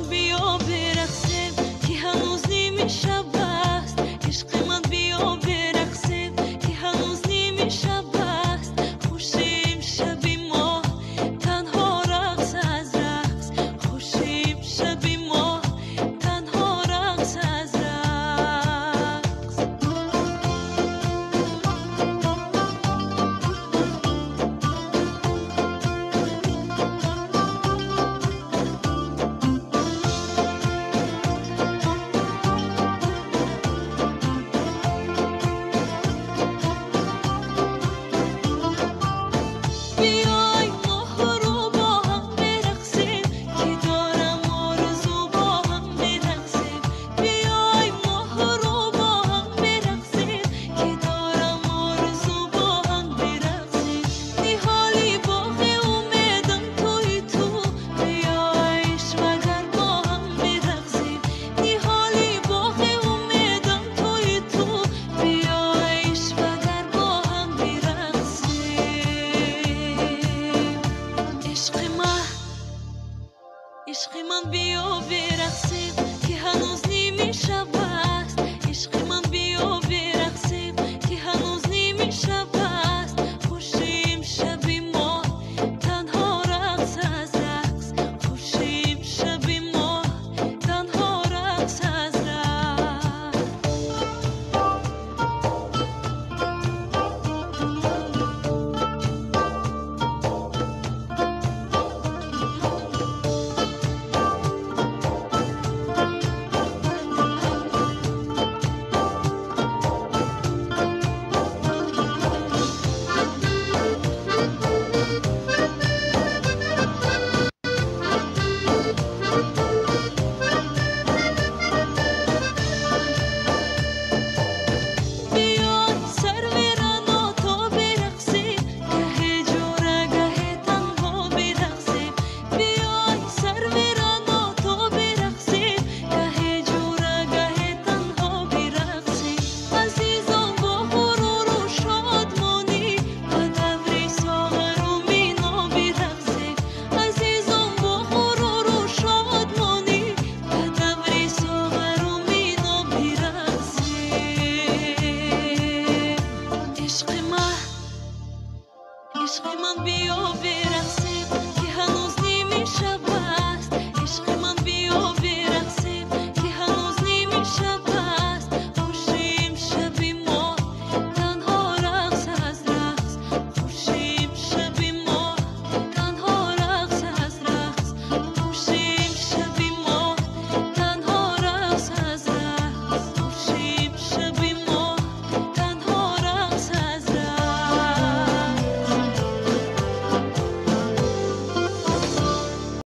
Ман биё бирақсем, ки ҳанӯз нимаи шаб аст. Ишқи ман биё бирақсем, ки ҳанӯз нимаи шаб аст. Хушем шаби мо танҳо рақс аз рақс. Хушем шаби мо танҳо рақс аз рақс. Биёй моҳрӯ бо ҳам бирақсем, ки дорам орзу бо ҳам бирақсем. Биёй моҳрӯ бо ҳам бирақсем, ки дорам орзу бо ҳам бирақсем. Ниҳоли боғи умедам туи ту, биё ишвагар бо ҳам бирақсем. Ниҳоли боғи умедам туи ту, биё ишвагар бо ҳам бирақсем. Ишқи ман, ишқи ман биё бирақсем, ки ҳанӯз нимаи шаб.